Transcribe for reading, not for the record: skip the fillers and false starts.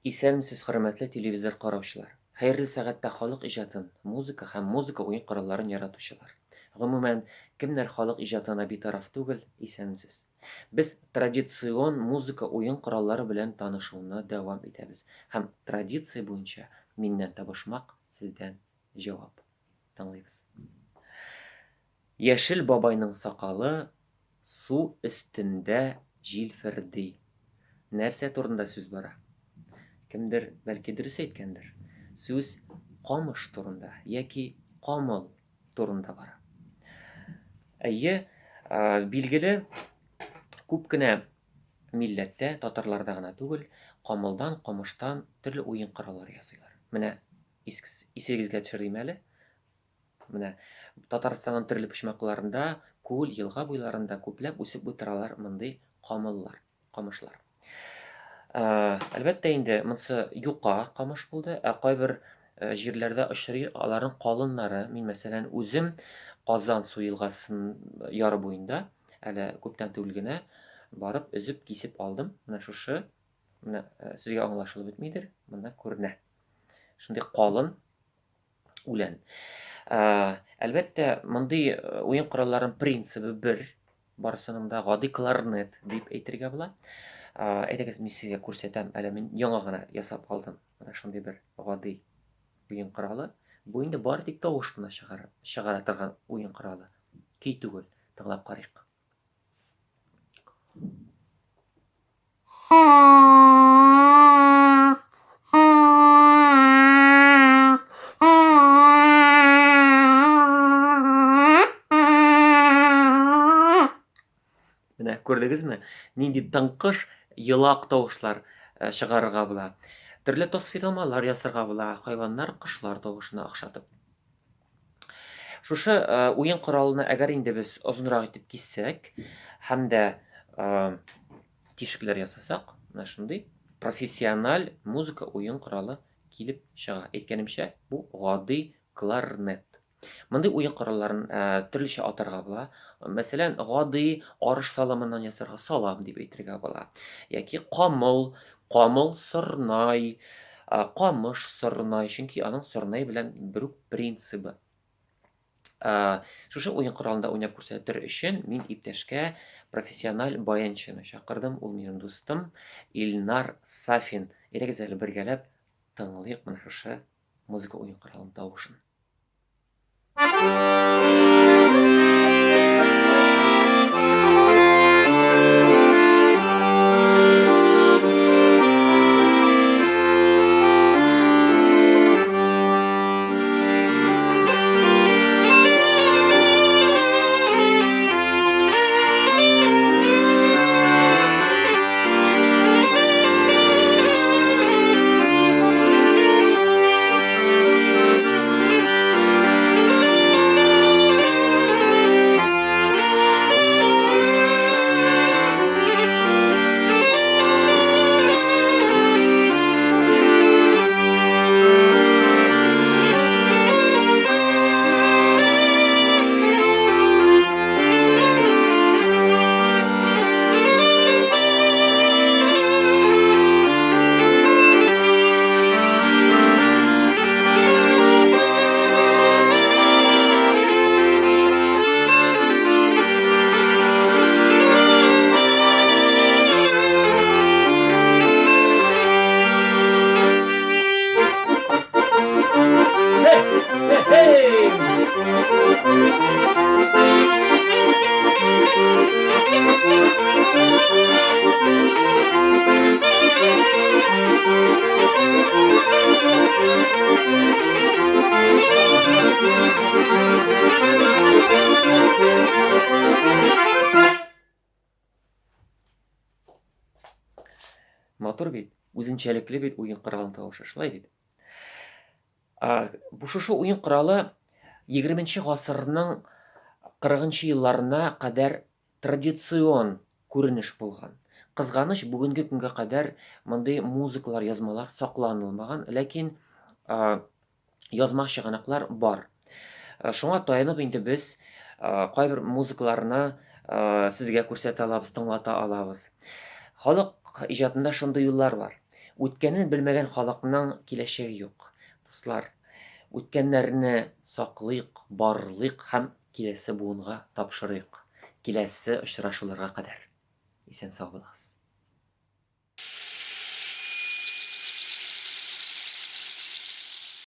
Исәнмесез, хөрмәтле телевизор караучылар! Хәерле сәгатьтә халык иҗатын, музыка һәм музыка уен коралларын яратучылар! Гомумән, кемнәр халык иҗатына битараф түгел, исәнмесез! Без традицион музыка уен кораллары белән танышуны дәвам итәбез һәм традиция буенча миннән табышмак, сездән җавап. Тыңлыйбыз. Яшел бабайның сакалы су өстендә җилферди. Нәрсә турында сүз бара? Кемдер, бәлки, дөрес әйткәндер. Сүз камыш турында яки камыл турында бара. Әйе, билгеле, күп кенә милләттә, татарларда гына түгел, камылдан, камыштан төрле уен кораллары ясыйлар. Менә исегезгә төшерим әле. Менә Татарстанның төрле почмакларында, күл, елга буйларында күпләп үсеп утыралар мондый камыллар, камышлар. Әлбәттә инде, монысы юка камыш булды, ә кайбер җирләрдә очрый аларның калыннары. Мин, мәсәлән, үзем Казан су елгасын яры буенда әле күптән түгел генә барып өзеп кисеп алдым. Менә шушы, менә сезгә аңлашылып бетмидер, монда күренә. Шундый калын үлән. Әлбәттә, мондый уен коралларының принцибы бер, барысының да гади кларнет дип әйтергә була. Әйдәгез, мин сезгә күрсәтәм, әле мин яңа гына ясап алдым. Менә шундый бер гади уен коралы. Бу инде бары тик тавыш кына чыгара, чыгара торган уен коралы. Көй түгел. Тыңлап карыйк. Менә күрдегезме, нинди тыңкыш елак тавышлар э, чыгарырга була. Төрле тасвирламалар ясарга була, хайваннар, кошлар тавышына охшатып. Шушы э, уен коралына әгәр инде без озынрак итеп киссәк һәм дә э, тишекләр ясасак, менә шундый профессиональ музыка уен коралы килеп чыга. Әйткәнемчә, бу гади кларнет. Мондый уен коралларын э, төрлечә атарга була. Мәсәлән, гади арыш саламыннан ясарга салам дип әйтергә була. Яки камыл, камыл сорнай, камыш сорнай, чөнки аның сорнай белән бер үк принцибы. Шушы уен коралында уйнап күрсәтер өчен мин иптәшкә профессиональ баянчыны чакырдым. Ул минем дустым Илнар Сафин. Әйдәгез әле бергәләп тыңлыйк менә шушы музыка уен коралының тавышын. Матур бит, үзенчәлекле бит уен коралының тавышы, шулай бит? Бу шушы уен коралы 20 гасырның 40 елларына кадәр традицион күренеш булган. Кызганыч, бүгенге көнгә кадәр мондый музыкалар, язмалар сакланылмаган, ләкин язма чыганаклар бар. Шуңа таянып инде без кайбер музыкаларны сезгә күрсәтә алабыз, тыңлата алабыз. Халык иҗатында шундый юллар бар. Үткәнен белмәгән халыкның киләчәге юк. Дуслар, үткәннәрне саклыйк, барлыйк һәм киләсе буынга тапшырыйк. Киләсе очрашуларга кадәр. Исән-сау булыгыз.